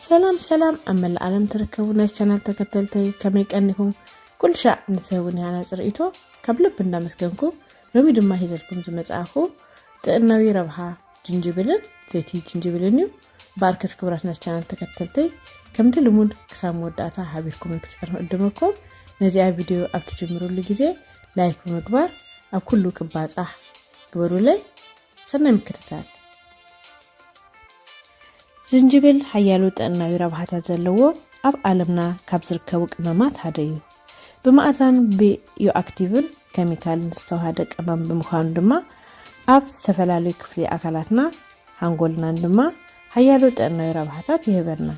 ሰላም ሰላም፣ ኣብ መላእ ዓለም ትርከቡ ናይ ቻናል ተከተልተይ ከመይ ቀኒኹም? ኩሉ ሻዕ ንትህቡኒ ሃናፂ ርእይቶ ካብ ልቢ እንዳመስገንኩ፣ ሎሚ ድማ ሂዘልኩም ዝመፅኣኹ ጥዕናዊ ረብሓ ጅንጅብልን ዘይቲ ጅንጅብልን እዩ። ባርከት ክቡራት ናይ ቻናል ተከተልተይ፣ ከምቲ ልሙድ ክሳብ መወዳእታ ሓቢርኩም ክፀንሑ እድመኩም። ነዚኣ ቪድዮ ኣብ ትጅምሩሉ ግዜ ላይክ ብምግባር ኣብ ኩሉ ክባፃሕ ግበሩለይ። ሰናይ ምክትታል። ዝንጅብል ሓያሎ ጥዕናዊ ረብሓታት ዘለዎ ኣብ ዓለምና ካብ ዝርከቡ ቅመማት ሓደ እዩ። ብመኣዛን ብዮኣክቲቭን ኬሚካልን ዝተዋሃደ ቅመም ብምዃኑ ድማ ኣብ ዝተፈላለዩ ክፍሊ ኣካላትና፣ ሓንጎልናን ድማ ሓያሎ ጥዕናዊ ረብሓታት ይህበና።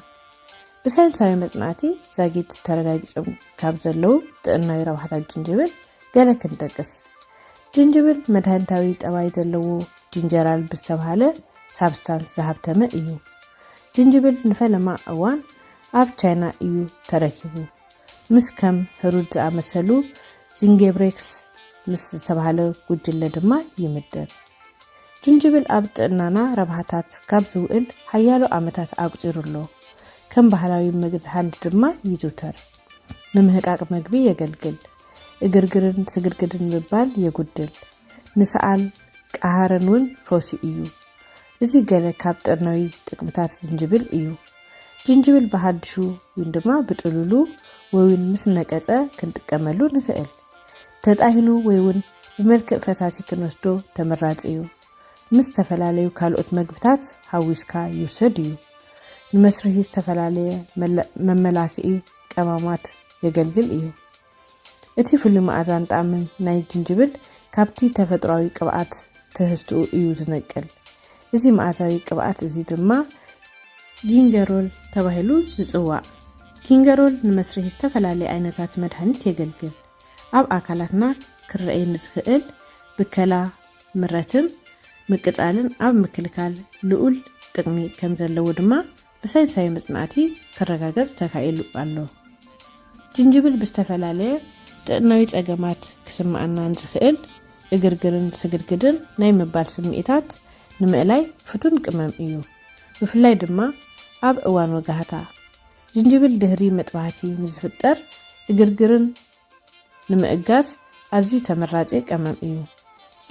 ብሳይንሳዊ መጽናዕቲ ዛጊት ተረጋጊጾም ካብ ዘለዉ ጥዕናዊ ረብሓታት ጅንጅብል ገለ ክንጠቅስ። ጅንጅብል መድሃኒታዊ ጠባይ ዘለዎ ጅንጀራል ብዝተባሃለ ሳብስታንስ ዝሃብተመ እዩ። ጅንጅብል ንፈለማ እዋን ኣብ ቻይና እዩ ተረኪቡ። ምስ ከም ህሩድ ዝኣመሰሉ ዚንጌብሬክስ ምስ ዝተባሃለ ጉጅለ ድማ ይምደብ። ጅንጅብል ኣብ ጥዕናና ረብሓታት ካብ ዝውእል ሓያሎ ዓመታት ኣቁጺሩ ኣሎ። ከም ባህላዊ መድሃኒት ድማ ይዝውተር። ንምህቃቅ መግቢ የገልግል። እግርግርን ስግርግድን ምባል የጉድል። ንሰኣል ቀሃርን እውን ፈውሲ እዩ። እዚ ገለ ካብ ጥዕናዊ ጥቅምታት ዝንጅብል እዩ። ጅንጅብል ብሓድሹ ወይ ድማ ብጥሉሉ ወይ እውን ምስ ነቀጸ ክንጥቀመሉ ንኽእል። ተጣሂኑ ወይ እውን ብመልክዕ ፈሳሲ ክንወስዶ ተመራጺ እዩ። ምስ ዝተፈላለዩ ካልኦት መግብታት ሓዊስካ ይውሰድ እዩ። ንመስርሒ ዝተፈላለየ መለ-፣ መመላክዒ ቀማማት የገልግል እዩ። እቲ ፍሉይ መኣዛን ጣዕምን ናይ ጅንጅብል ካብቲ ተፈጥሮኣዊ ቅብኣት ትህዝትኡ እዩ ዝነቅል። እዚ መኣዛዊ ቅብኣት እዚ ድማ ጊንገሮል ተባሂሉ ዝጽዋዕ። ጊንገሮል ንመስርሒ ዝተፈላለየ ዓይነታት መድሃኒት የገልግል። ኣብ ኣካላትና ክረኣይ ንዝኽእል ብከላ ምረትን ምቅጻልን ኣብ ምክልካል ልኡል ጥቕሚ ከም ዘለዎ ድማ ብሳይንሳዊ መጽናዕቲ ክረጋገጽ ተኻኢሉ ኣሎ። ጅንጅብል ብዝተፈላለየ ጥዕናዊ ጸገማት ክስምዓና ንዝኽእል እግርግርን ስግድግድን ናይ ምባል ስምዒታት ንምእላይ ፍቱን ቅመም እዩ። ብፍላይ ድማ ኣብ እዋን ወጋህታ። ጅንጅብል ድህሪ መጥባህቲ ንዝፍጠር እግርግርን ንምእጋዝ ኣዝዩ ተመራጺ ቀመም እዩ።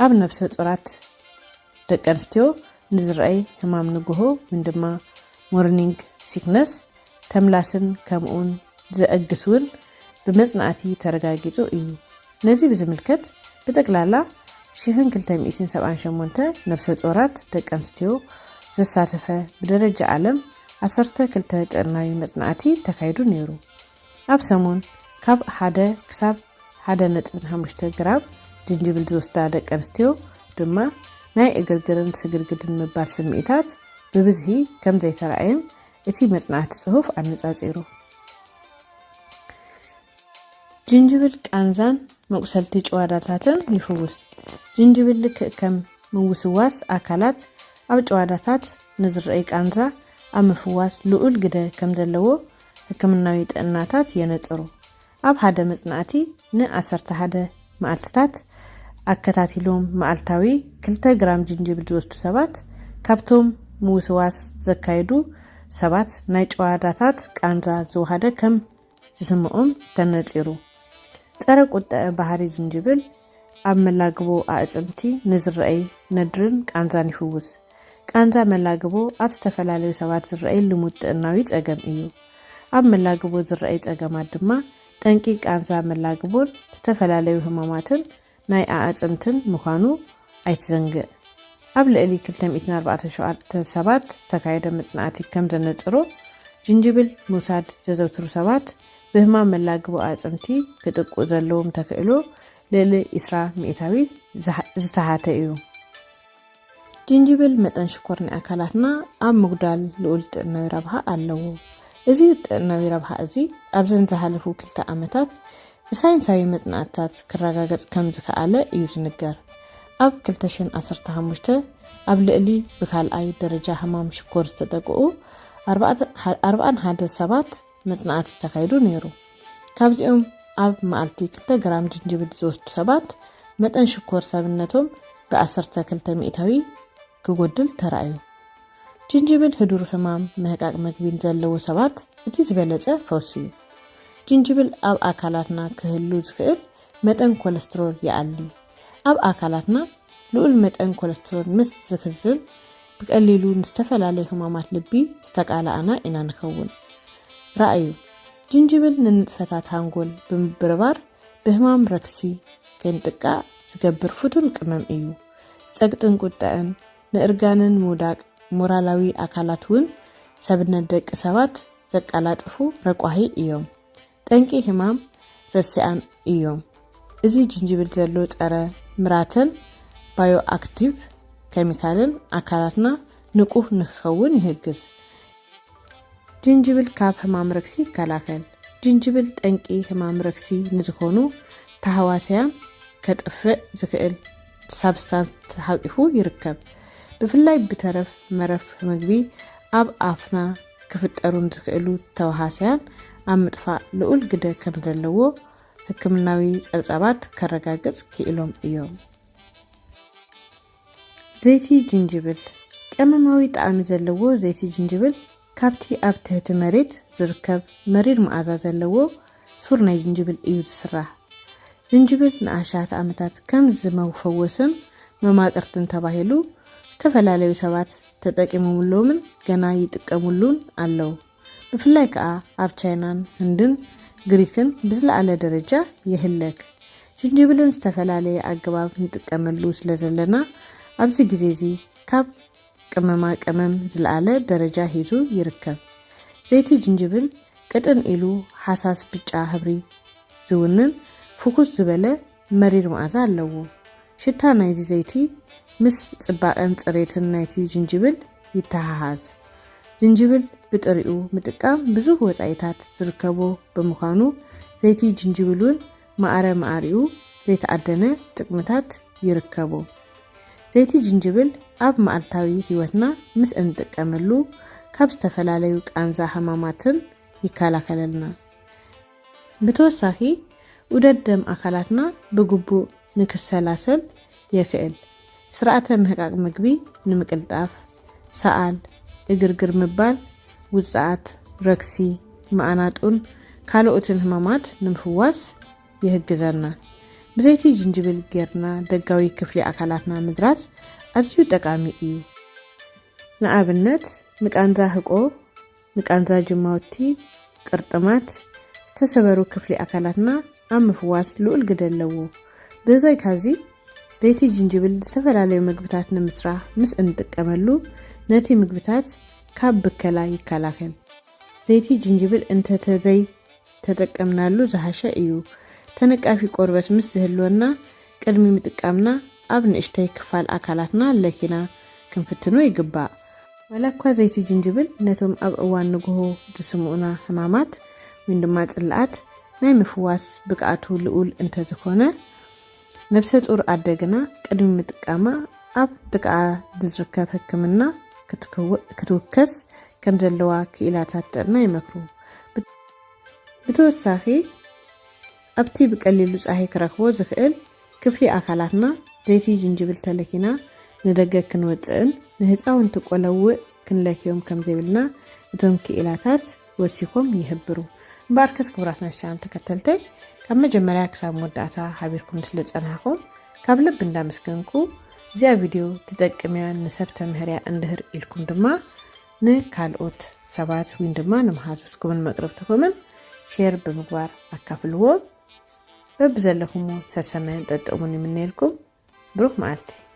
ኣብ ነብሰ ጾራት ደቂ ኣንስትዮ ንዝረኣይ ሕማም ንግሆ ወይ ድማ ሞርኒንግ ሲክነስ፣ ተምላስን ከምኡን ዘእግስ እውን ብመጽናዕቲ ተረጋጊጹ እዩ። ነዚ ብዝምልከት ብጠቅላላ ሽሕን ክልተ ሚእትን ሰብዓን ሸሞንተ ነብሰ ጾራት ደቂ ኣንስትዮ ዘሳተፈ ብደረጃ ዓለም ዓሰርተ ክልተ ጥዕናዊ መጽናዕቲ ተካይዱ ነይሩ። ኣብ ሰሙን ካብ ሓደ ክሳብ ሓደ ነጥቢ ሓሙሽተ ግራም ጅንጅብል ዝወስዳ ደቂ ኣንስትዮ ድማ ናይ እግርግርን ስግርግድን ምባል ስምዒታት ብብዝሒ ከም ዘይተራእየን እቲ መጽናዕቲ ጽሑፍ ኣነጻጺሩ። ጅንጅብል ቃንዛን መቁሰልቲ ጭዋዳታትን ይፍውስ። ጅንጅብል ልክእ ከም ምውስዋስ ኣካላት ኣብ ጭዋዳታት ንዝረኣይ ቃንዛ ኣብ ምፍዋስ ልኡል ግደ ከም ዘለዎ ሕክምናዊ ጥዕናታት የነጽሩ። ኣብ ሓደ መጽናዕቲ ን ዓሰርተ ሓደ መዓልትታት ኣከታቲሎም መዓልታዊ ክልተ ግራም ጅንጅብል ዝወስዱ ሰባት ካብቶም ምውስዋስ ዘካየዱ ሰባት ናይ ጭዋዳታት ቃንዛ ዝወሃደ ከም ዝስምዖም ተነጺሩ። ጸረ ቁጠዐ ባህሪ ጅንጅብል ኣብ መላግቦ ኣዕጽምቲ ንዝረኣይ ነድርን ቃንዛን ይፍውስ። ቃንዛ መላግቦ ኣብ ዝተፈላለዩ ሰባት ዝረኣይ ልሙድ ጥዕናዊ ጸገም እዩ። ኣብ መላግቦ ዝረኣይ ጸገማት ድማ ጠንቂ ቃንዛ መላግቦን ዝተፈላለዩ ህማማትን ናይ ኣዕጽምትን ምዃኑ ኣይትዘንግዕ። ኣብ ልዕሊ ክልተ ሚእትን ኣርባዕተ ሸውዓተ ሰባት ዝተኻየደ መጽናዕቲ ከም ዘነጽሮ፣ ጅንጅብል ምውሳድ ዘዘውትሩ ሰባት ብህማም መላግቦ ኣዕጽምቲ ክጥቁ ዘለዎም ተኽእሎ ልዕሊ ዕስራ ሚእታዊ ዝሃ-፣ ዝተሓተ እዩ። ጅንጅብል መጠን ሽኮር ናይ ኣካላትና ኣብ ምጉዳል ልኡል ጥዕናዊ ረብሓ ኣለዎ። እዚ ጥዕናዊ ረብሓ እዚ ኣብዘን ዝሓለፉ ክልተ ዓመታት ብሳይንሳዊ መጽናዕትታት ክረጋገጽ ከም ዝከኣለ እዩ ዝንገር። ኣብ ክልተ ሽሕን ዓሰርተ ሓሙሽተ ኣብ ልዕሊ ብካልኣይ ደረጃ ሕማም ሽኮር ዝተጠቅኡ ኣርባዕተ፣ ኣርብዓን ሓደ ሰባት መጽናዕቲ ተኻይዱ ነይሩ። ካብዚኦም ኣብ መዓልቲ ክልተ ግራም ጅንጅብል ዝወስዱ ሰባት መጠን ሽኮር ሰብነቶም ብዓሰርተ ክልተ ሚእታዊ ክጎድል ተራእዩ። ጅንጅብል ህዱር ህማም ምህቃቅ መግቢን ዘለዎ ሰባት እቲ ዝበለጸ ፈውሲ እዩ። ጅንጅብል ኣብ ኣካላትና ክህሉ ዝኽእል መጠን ኮለስትሮል ይኣሊ። ኣብ ኣካላትና ልዑል መጠን ኮለስትሮል ምስ ዝኽዝን ብቀሊሉ ንዝተፈላለዩ ህማማት ልቢ ዝተቃላኣና ኢና ንኸውን። ራእዩ ጅንጅብል ንንጥፈታት ሃንጎል ብምብርባር ብህማም ረክሲ ከይንጥቃእ ዝገብር ፍቱን ቅመም እዩ። ጸቅጥን ቁጠዕን ንእርጋንን ምውዳቅ ሞራላዊ ኣካላት እውን ሰብነት ደቂ ሰባት ዘቀላጥፉ ረቋሂ እዮም። ጠንቂ ህማም ረሲኣን እዮም። እዚ ጅንጅብል ዘሎ ጸረ ምራተን ባዮ ኣክቲቭ ኬሚካልን ኣካላትና ንቁህ ንክኸውን ይህግዝ። ጅንጅብል ካብ ህማም ረክሲ ይከላኸል። ጅንጅብል ጠንቂ ህማም ረክሲ ንዝኾኑ ተሃዋስያን ከጥፍእ ዝኽእል ሳብስታንስ ተሓቂፉ ይርከብ። ብፍላይ ብተረፍ መረፍ ምግቢ ኣብ ኣፍና ክፍጠሩ ዝኽእሉ ተዋሃስያን ኣብ ምጥፋእ ልዑል ግደ ከም ዘለዎ ሕክምናዊ ጸብጻባት ከረጋግጽ ክኢሎም እዮም። ዘይቲ ጅንጅብል። ቀመማዊ ጣዕሚ ዘለዎ ዘይቲ ጅንጅብል ካብቲ ኣብ ትሕቲ መሬት ዝርከብ መሪር መኣዛ ዘለዎ ሱር ናይ ጅንጅብል እዩ ዝስራሕ። ጅንጅብል ንኣሻት ዓመታት ከም ዝመፈወስን መማቅርትን ተባሂሉ ዝተፈላለዩ ሰባት ተጠቂሞምሎምን ገና ይጥቀሙሉን ኣለዉ። ብፍላይ ከኣ ኣብ ቻይናን ህንድን ግሪክን ብዝለዓለ ደረጃ ይህለክ። ጅንጅብልን ዝተፈላለየ ኣገባብ ንጥቀመሉ ስለ ዘለና ኣብዚ ግዜ እዚ ካብ ቅመማ ቅመም ዝለዓለ ደረጃ ሒዙ ይርከብ። ዘይቲ ጅንጅብል ቅጥን ኢሉ ሃሳስ ብጫ ሕብሪ ዝውንን ፍኹስ ዝበለ መሪር መኣዛ ኣለዎ። ሽታ ናይዚ ዘይቲ ምስ ጽባቐን ጽሬትን ናይቲ ጅንጅብል ይተሓሓዝ። ጅንጅብል ብጥሪኡ ምጥቃም ብዙሕ ወጻኢታት ዝርከቦ ብምዃኑ ዘይቲ ጅንጅብል እውን ማዕረ ማዕሪኡ ዘይተኣደነ ጥቅምታት ይርከቦ። ዘይቲ ጅንጅብል ኣብ መዓልታዊ ህይወትና ምስ እንጥቀመሉ ካብ ዝተፈላለዩ ቃንዛ ሕማማትን ይከላኸለልና። ብተወሳኺ ዑደት ደም ኣካላትና ብግቡእ ንክሰላሰል የኽእል። ስርዓተ ምህቃቅ ምግቢ ንምቅልጣፍ፣ ሰኣል፣ እግርግር ምባል፣ ውጽዓት፣ ረክሲ፣ መኣናጡን ካልኦትን ህማማት ንምፍዋስ ይህግዘና። ብዘይቲ ጅንጅብል ጌርና ደጋዊ ክፍሊ ኣካላትና ምድራት ኣዝዩ ጠቃሚ እዩ። ንኣብነት ንቃንዛ ህቆ፣ ንቃንዛ ጅማውቲ፣ ቅርጥማት፣ ዝተሰበሩ ክፍሊ ኣካላትና ኣብ ምፍዋስ ልዑል ግደ ኣለዎ። ብዘይካዚ ዘይቲ ጅንጅብል ዝተፈላለዩ ምግብታት ንምስራሕ ምስ እንጥቀመሉ ነቲ ምግብታት ካብ ብከላ ይከላኸል። ዘይቲ ጅንጅብል እንተተዘይ ተጠቀምናሉ ዝሃሸ እዩ። ተነቃፊ ቆርበት ምስ ዝህልወና ቅድሚ ምጥቃምና ኣብ ንእሽተይ ክፋል ኣካላትና ለኪና ክንፍትኖ ይግባእ። ዋላ እኳ ዘይቲ ጅንጅብል ነቶም ኣብ እዋን ንግሆ ዝስምኡና ሕማማት ወይ ድማ ጽልኣት ናይ ምፍዋስ ብቅዓቱ ልዑል እንተዝኾነ፣ ነብሰ ጡር ኣደ ግና ቅድሚ ምጥቃማ ኣብ ጥቃኣ ዝርከብ ሕክምና ክትከው- ክትውከስ ከም ዘለዋ ክኢላታት ጥዕና ይመክሩ። ብተወሳኺ ኣብቲ ብቀሊሉ ጸሓይ ክረኽቦ ዝኽእል ክፍሊ ኣካላትና ዘይቲ ጅንጅብል ተለኪና ንደገ ክንወጽእን ንህጻውንቲ ቆለውእ ክንለክዮም ከም ዘይብልና እቶም ክኢላታት ወሲኾም ይሕብሩ። እምበኣርከስ ክቡራት ናይ ቻነል ተከተልተይ ካብ መጀመርያ ክሳብ መወዳእታ ሓቢርኩም ስለ ጸናሕኩም ካብ ልብ እንዳመስገንኩ እዚኣ ቪድዮ ትጠቅምያ ንሰብ ተምህርያ እንድህር ኢልኩም ድማ ንካልኦት ሰባት ወይ ድማ ንመሓዙትኩምን መቅረብትኩምን ሼር ብምግባር ኣካፍልዎም። በብዘለኹሞ ሰሰናይን ጠጠሙን ይምነየልኩም። ብሩኽ መዓልቲ።